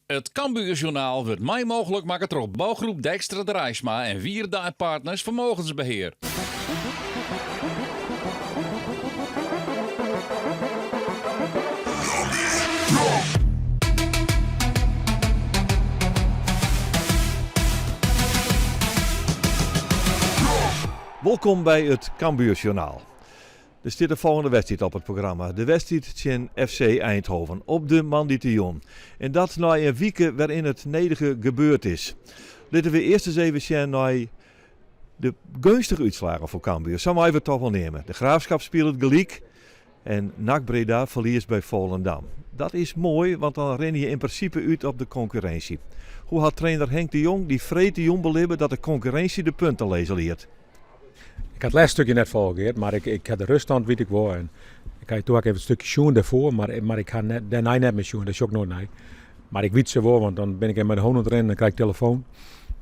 It Cambuur Sjoernaal wurdt mei mooglik makke troch Bouwgroep Dijkstra Draisma en Wierda en Partners Vermogensbeheer. Wolkom by it Cambuur Sjoernaal. Der stiet de folgjende wedstriid op it programma, de wedstriid tsjin FC Eindhoven op de moandeitejûn. En dat nei in wike wêryn it nedige gebeurd is. Litte we earst ris even sjen nei de geunstige útslagen foar Cambuur, sa meie we it toch wol neame. De Graafschap spilet gelyk en NAC Breda ferliest by Volendam. Dat is moai, want dan rinne je yn prinsipe út op de konkurrinsje. Hoe hat trainer Henk de Jong dy freedtejûn belibbe dat de konkurrinsje de punten lizze liet? Ik ha it lêste stikje net folge, Geert, mar ik, ik ha de ruststand wit ik wol. En ik ha toen ha ik even it stikje sjoen dêrfoar, mar, mar ik ha net, dêrnei net mear sjoen. Dêr sjoch ik noait nei. Mar ik wit se wol, want dan bin ik even mei de hûn oan it rinnen en dan krij ik telefoan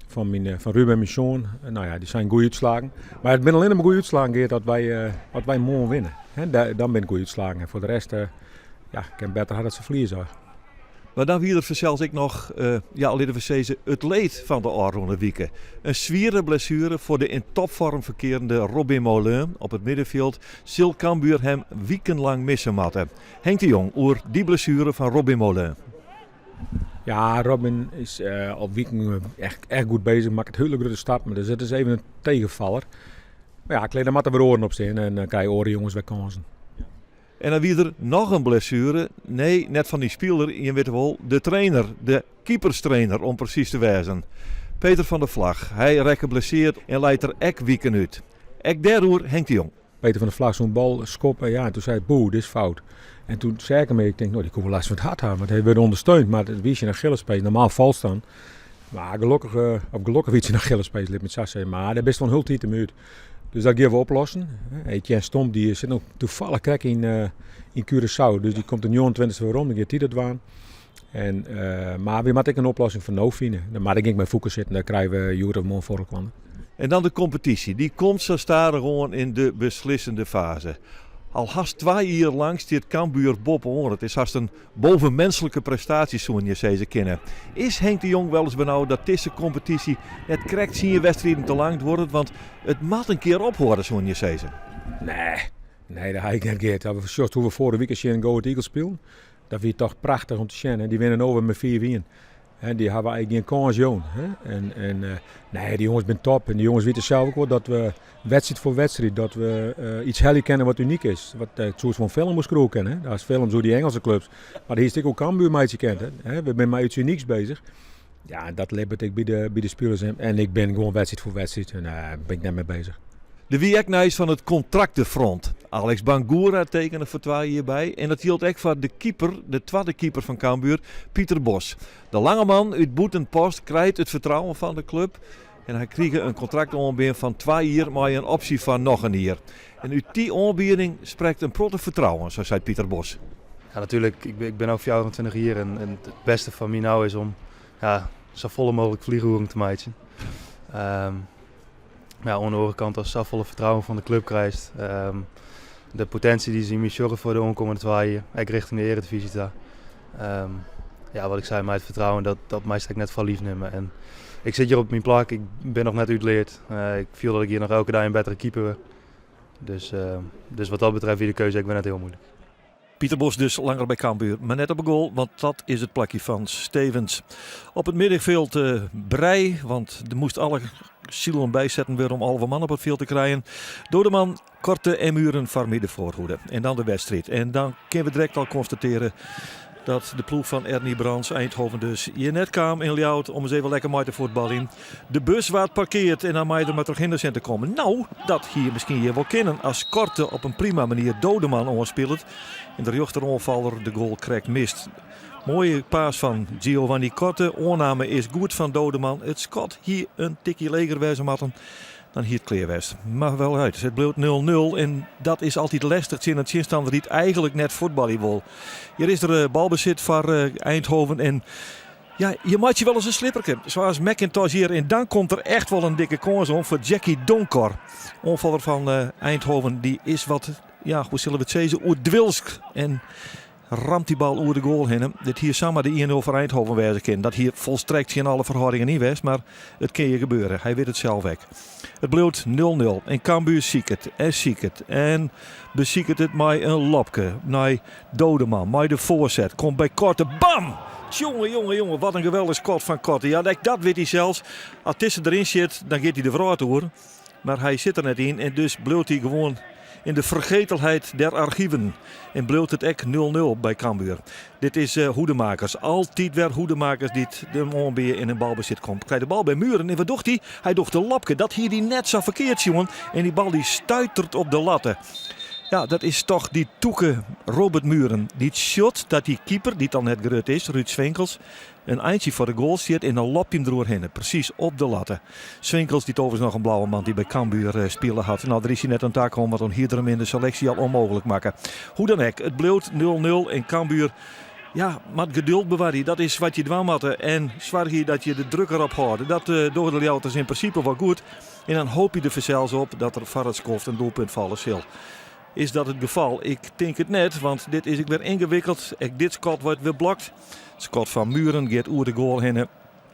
fan, myn, eh, fan Ruben, myn soan. Nou ja, dy seine goede útslagen. Mar it binne allinne mar goede útslagen, Geert, as wy, eh, as wy moarn winne. Hè, dan binne it goede útslagen. En foar de rest, eh, ja, kin better ha dat se ferlieze. Mar dan wie der fansels ek noch, ja, litte we sizze, it leed fan de ôfrûne wike. In swiere blessuere foar de yn topfoarm ferkearende Robin Maulun op it middenfjild sil Cambuur him wikenlang misse moatte. Henk de Jong oer dy blessuere fan Robin Maulun. Ja, Robin is al wiken echt, echt goed bezig, makket hiele grutte stappen. Dus it is even in tegenfaller. Mar ja, klear, dan moatte der wer oaren op stean en dan krije oare jonges wer kânsen. En dan wie der noch in blessuere. Nee, net fan dy spiler, jim witte wol, de trainer, de keeperstrainer om presys te wêzen. Peter van der Vlag, hy rekke blesseard en leit der ek wiken út. Ek dêroer Henk de Jong. Peter van der Vlag soe in bal skoppe, ja, en toen sei hy, boe, dit is fout. En toen sei ik him, ik tink, no, dy koe wol lêst fan it hert ha, want hy wurdt ûndersteund, mar it wie syn Achillespees, normaal falst dan. Mar gelokkich, of gelokkich wie it syn Achillespees, lit my it sa sizze, mar dêr bist wol in hiel tiid om út. Dus dat gean we oplossen. Etienne Stomp dy sit no toevallig krekt yn, uh, yn Curaçao. Dus dy komt de 29e werom, dan giet hy dat dwaan. En, uh, mar wy moatte ek in oplossing foar no fine. Mar dêr gean ik mei Foeke sitten, dêr krije we hjoed of moarn foar elkoar. En dan de kompetysje. Dy komt sa stadichoan yn de beslissende faze. Al hast twa jier lang stiet Cambuur boppe-oan. It is hast in Bovenmenselijke prestatie soene je sizze kinne. Is Henk de Jong welris benaud dat dizze kompetysje net krekt tsien wedstriden te lang duorret? Want it moat in kear ophâlde soene je sizze. Nee, nee, dat ha ik net Geert. As sjochst hoe we foarige wike tsjin Go Ahead Eagles spilen, dat wie toch prachtich om te sjen. En dy winne no wer mei 5-1. Hè, dy hawwe eigentlik gjin kâns jûn. Hè. En, en eh, nee, dy jonges binne top. En dy jonges witte sels ek wol dat we wedstriid foar wedstriid dat we eh, iets helje kinne wat unyk is. Wat, eh, soest wol in film oer skriuwe kinne. Hè. Daar films oer dy Engelse clubs. Mar dêr hiest ek oer Cambuur meitsje kind. Hè. We binne mei iets unyks bezich. Ja, en dat libbet ek by de, by de spilers. En, en ik bin gewoan wedstriid foar wedstriid en dêr bin ik net mei bezich. Der wie ek nijs fan it kontraktefront. Alex Bangura tekene foar twa jier by en dat jildt ek foar de keeper, de twadde keeper fan Cambuur, Pieter Bos. De lange man út Bûtenpost krijt it fertrouwen fan de klup en hy krige in kontrakt oanbean fan twa jier mei in opsje foar noch in jier. En út dy oanbieding sprekt in protte fertrouwen, sa seit Pieter Bos. Ja, natuerlik, ik bin no 24 jier en it bêste foar my no is om ja, safolle mooglik fleanoeren te meitsjen. Mar ja, oan de oare kant, ast safolle fertrouwen fan de klup krijst, de potinsje dy't se yn my sjogge foar de oankommende twa jier, ek rjochting de earedivyzje ta. Ja, wat ik sei, mei it fertrouwen, dat, dat meist ek net foar lyf nimme. En ik sit hjir op myn plak, ik bin noch net útleard. Ik fiel dat ik hjir noch elke dei in bettere keeper wurd. Dus, dus wat dat betreft wie de keuze ek wer net hiel muoilik. Pieter Bos dus langer by Cambuur, mar net op 'e goal, want dat is it plakje fan Stevens. Op it middenfjild uh, brei, want der moast alle silen bysetten wurde om 11 man op it fjild te krijen. Doodeman, Korte en Mühren foarmje de foarhoede. En dan de wedstriid. En dan kinne we direkt al konstatearje dat de ploech fan Ernie Brandts Eindhoven dus hjir net kaam yn Ljouwert om ris even lekker mei te fuotbaljen. De bus waard parkeard en dan mei der mar troch hinne te kommen. No, dat hie miskien hjir wol kinnen as Korte op in prima manier Doodeman oanspilet en de rjochteroanfaller de goal krekt mist. Moaie pass fan Giovanni Korte. Oanname is goed fan Doodeman. It skot hie in tikje leger wêze moatten. Dan hie it klear west. Mar wel út. It bliuwt 0-0 en dat is altyd lestich tsjin in tsjinstanner dy't eigenlik net fuotbalje wol. Hjir is der balbesit foar Eindhoven en ja, je meitsje wolris in slipperke. Sa as McIntosh hjir en dan komt der echt wol in dikke kâns oan foar Jackie Donkor. Oanfaller fan Eindhoven, dy is wat, ja, hoe sille we it sizze, oerdwilsk. En Ramt dy bal oer de goal hinne. Dit hie samar de 1-0 foar Eindhoven wêze kinnen. Dat hie folstrekt tsjin alle ferhâldingen yn west, mar it kin je gebeure. Hy wit it sels ek. It bliuwt 0-0 en Cambuur siket en siket en besiket it mei in lobke nei Dodeman mei de foarset. Komt by Korte. Bam! Jonge, jonge, jonge, wat in geweldich skot fan Korte. Ja, ek dat wit hy sels. As dizze deryn sit, dan giet hy de wrâld oer. Mar hy sit der net yn en dus bliuwt hy gewoan in de vergetelheid der argiven. En bliuwt it ek 0-0 by Cambuur. Dit is eh, Hoedemakers. Altyd wer Hoedemakers dy't de oanbea yn in balbesit komt. Krijt de bal by Muren en wat docht hy? Hy docht de lobke. Dat hie hy net sa ferkeard sjoen. En dy bal dy stuitert op de latte. Ja, dat is toch dy tûke Robert Muren. Dy't sjocht dat dy keeper, dy't al net grut is, Ruud Swinkels, in eintsje foar de goal stiet en dan lobt hy him deroerhinne. Presys op de latte. Swinkels, dy't overigens noch in blauwe moandei by Cambuur eh, spile hat. No, der is hy net oan ta kommen, want dan hie er him yn de seleksje al ûnmooglik makke. Hoe dan ek, it bliuwt 0-0 en Cambuur ja, moat geduld bewarje. Dat is wat je dwaan moatte. En soargje dat je de druk erop hâlde. Dat uh, dogge de Ljouwerters yn prinsipe wol goed. En dan hoopje der fansels op dat der foar it skoft in doelpunt falle sil. Is dat it gefal? Ik tink it net, want dit is ek wer yngewikkeld. Ek dit skot wurdt wer blokt. It skot fan Muren giet oer de goal hinne.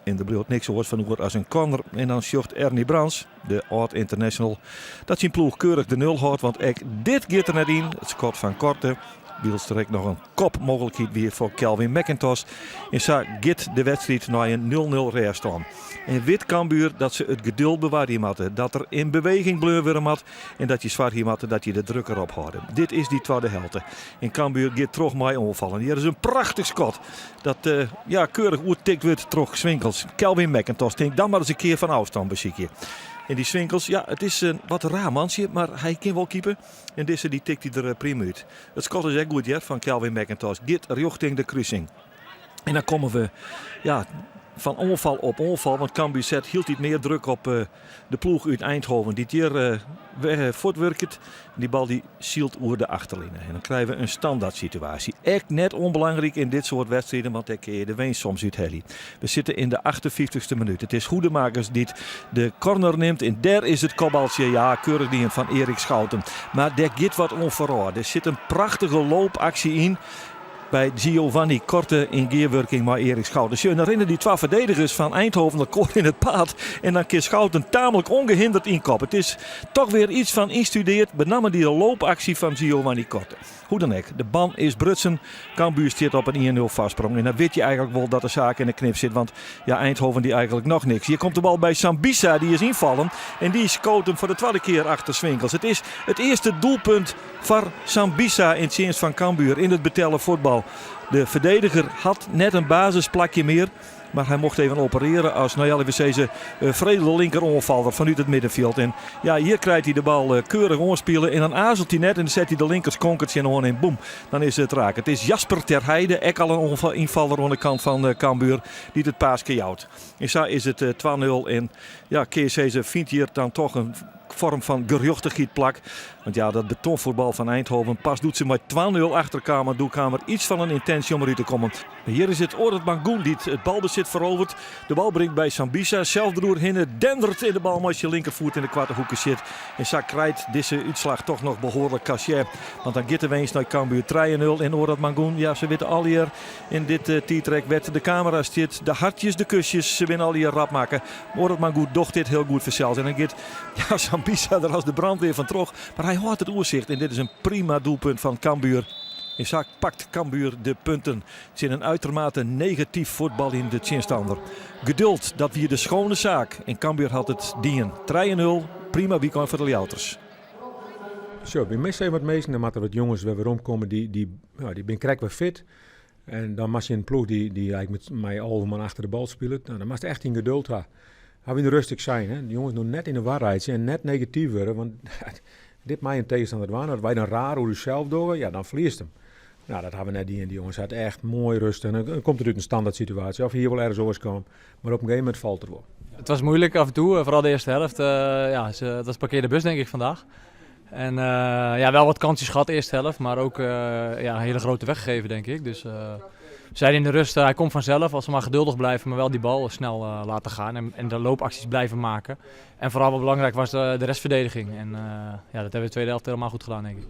En der bliuwt niks oars fan oer as in corner. En dan sjocht Ernie Brandts, de âld-international, dat syn ploech keurich de nul hâldt. Want ek dit giet der net yn. It skot fan Korte, wylst der ek noch in kopmooglikheid wie foar Calvin Mac-Intosch. En sa giet de wedstriid nei in 0-0 rêststân. En wit Cambuur dat se it geduld bewarje moatte, dat der yn beweging bleaun wurde moat en dat je soargje moatte dat je de druk erop hâlde. Dit is dy twadde helte. En Cambuur giet troch mei oanfallen. Hjir is in prachtich skot dat uh, ja, keurich oertikt wurdt troch Swinkels. Calvin Mac-Intosch tinkt dan mar ris in kear fan ôfstân besykje. En dy Swinkels, ja, it is in wat raar mantsje, mar hy kin wol keepe. En dizze dy tikt hy der eh, prima út. It skot is ek goed hear fan Calvin Mac-Intosch. Giet rjochting de krusing. En dan komme we ja, fan oanfal op oanfal. Want Cambuur set hieltyd mear druk op eh, de ploech út Eindhoven. Dy't hjir uh, fuortwurket. Dy bal dy sylt oer de achterline. En dan krije we in standaard situaasje. Ek net ûnbelangryk yn dit soart wedstriden, want dêr kinne je de winst soms úthelje. We sitte yn de 58ste minút. It is Hoedemakers dy't de corner nimt. En dêr is it kopbaltsje, ja, keurich dien fan Erik Schouten. Mar dêr giet wat oan foarôf. Der sit in prachtige loopaksje yn by Giovanni Korte yn gearwurking mei Erik Schouten. Sjoch, dan rinne dy twa ferdedigers fan Eindhoven elkoar yn it paad en dan kin Schouten tamelijk ongehinderd ynkoppe. It is toch wer iets fan ynstudeard, benammen dy loopaksje fan Giovanni Korte. Hoe dan ek, de ban is brutsen. Cambuur stiet op in 1-0 foarsprong. En dan wit je eigenlik wol dat de saak yn de knip sit, want ja, Eindhoven die eigenlik noch niks. Hjir komt de bal by Sambissa, dy is ynfallen en dy skoot him foar de twadde kear achter Swinkels. It is it earste doelpunt foar Sambissa yn tsjinst fan Cambuur yn it betelle fuotbal. De ferdediger hat net in basisplakje mear, mar hy mocht even opereare as, no ja, litte we sizze, fredele linkeroanfaller fanút it middenfjild. En ja, hjir krijt hy de bal eh, keurich oanspile en dan aazelt hy net en dan set hy de linker skonk tsjinoan en boem, dan is it raak. It is Jasper ter Heide, ek al in ynfaller oan de kant fan eh, Cambuur, dy't it paaske jout. En sa is it 2-0 en ja, kinne je sizze, fynt hjir dan toch in foarm fan gerjochtichheid plak. Want ja, dat betonfuotbal fan Eindhoven, pas doe't se mei 2-0 achterkamen, doe kaam der iets fan in yntinsje om derút te kommen. Hjir is it Orad Mangoen dy't it balbesit feroveret. De bal bringt by Sambissa, sels deroerhinne dendert en de bal mei syn linkerfoet yn de koarte hoeke sjit. En sa krijt dizze útslach toch noch behoarlik cachet. Want dan giet de winst nei Cambuur 3-0 en Orad Mangoen, ja, se witte allegear yn dit eh, tiidrek wêr't de kamera stiet. De hartjes, de kusjes, se binne allegear rap makke. Orad Mangoen docht dit hiel goed fansels. En dan giet ja, Sambissa der as de brandweer fan troch. Mar hy hâldt it oersicht en dit is in prima doelpunt fan Cambuur. En sa pakt Cambuur de punten tsjin in uitermate negatyf fuotbaljende tsjinstanner. Geduld, dat wie de skjinne saak. En Cambuur hat it dien. 3-0, prima wykein foar de Ljouwerters. Zo, wy misse even wat minsken. Dan moatte wat jonges wer weromkomme. Dy, dy, ja, dy binne krekt wer fit. En dan moatst in ploech dy't, dy't eigenlik mei 11 man achter de bal spilet. No, dan moatst echt dyn geduld ha. Ha wy rêstich sein, hè? De jonges noch net yn de war reitsje en net negatyf wurde. Want dit mei in tegenstander dwaan. As wy dan raar oer ússels dogge, ja, dan ferliest him. No, dat ha we net dien. Dy jonges hat echt moai rêst. En dan komt it út in standaard situaasje. Of hjir wol ergens oars komme. Mar op in gegeven momint falt er wol. Het was moeilijk af en toe, vooral de eerste helft. Ja, het was parkeer de bus denk ik vandaag. En ja, wel wat kansjes gehad de eerste helft, maar ook ja, een hele grote weggegeven denk ik. Dus Zeiden in de rust, hij komt vanzelf als we maar geduldig blijven, maar wel die bal snel laten gaan en, en de loopacties blijven maken. En vooral wat belangrijk was de, de restverdediging. En ja, dat hebben we de tweede helft helemaal goed gedaan, denk ik.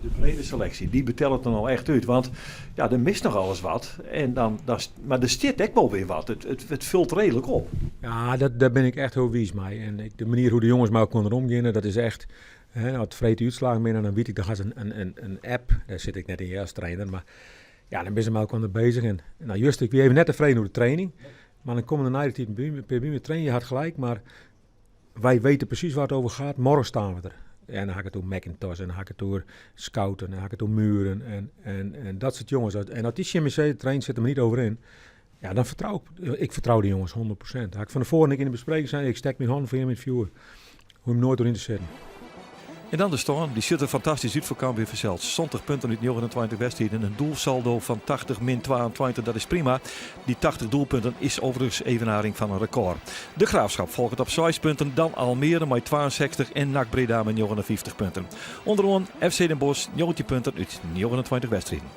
De brede selectie, die betelt het dan al echt uit. Want ja, er mist nog alles wat. En dan, dan, maar er zit ook wel weer wat. Het, het, het vult redelijk op. Ja, dat, daar ben ik echt heel wies mee. En ik, de manier hoe de jongens met elkaar omgaan, dat is echt... Hè, nou, het vreet uitslagen binnen, dan weet ik, dan gaat een, een, een, een app. Daar zit ik net in als trainer, maar ja, dan ben ze met elkaar bezig. En, nou, juist, ik weer even net tevreden over de training. Maar dan komen de na de tijd bij bij me trainen, je had gelijk, maar wij weten precies waar het over gaat. Morgen staan we er. En dan ga ik het door Macintosh en dan ga ik het door scouten en dan ga ik het door muren en, en, en dat soort jongens. En als die CMC traint zit er me niet over in. Ja, dan vertrouw ik, ik vertrouw die jongens 100%. Had ik van tevoren ik in de bespreking zei, ik stek mijn hand voor hem in het vuur. Hoe hem nooit door in te zetten. En dan de storm, die ziet er fantastisch uit voor Cambuur Verzeld. 20 punten uit 29 wedstrijden. Een doelsaldo van 80 min 22, dat is prima. Die 80 doelpunten is overigens evenaring van een record. De Graafschap volgt op 6 punten, dan Almere met 62 en NAC Breda met 59 punten. Onderaan FC Den Bosch 19 punten uit 29 wedstrijden.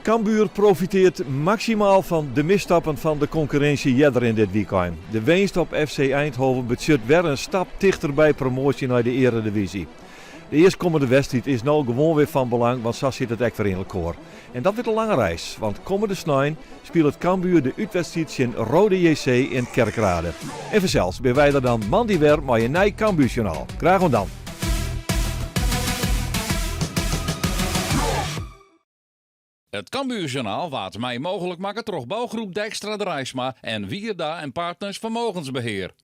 Cambuur profiteert maximaal van de misstappen van de concurrentie jeder in dit weekend. De winst op FC Eindhoven betekent weer een stap dichter bij promotie naar de Eredivisie. De eerstkomende wedstrijd is nou gewoon weer van belang, want zo zit het echt weer in elkaar. En dat wordt een lange reis, want komende snein speelt het Cambuur de uitwedstrijd in Rode JC in Kerkrade. En vanzelfs ben wij er dan man weer met een nieuw Cambuurjournaal. Graag dan. Het Cambuurjournaal waard mij mogelijk maken troch bouwgroep Dijkstra Draisma en Wierda en Partners Vermogensbeheer.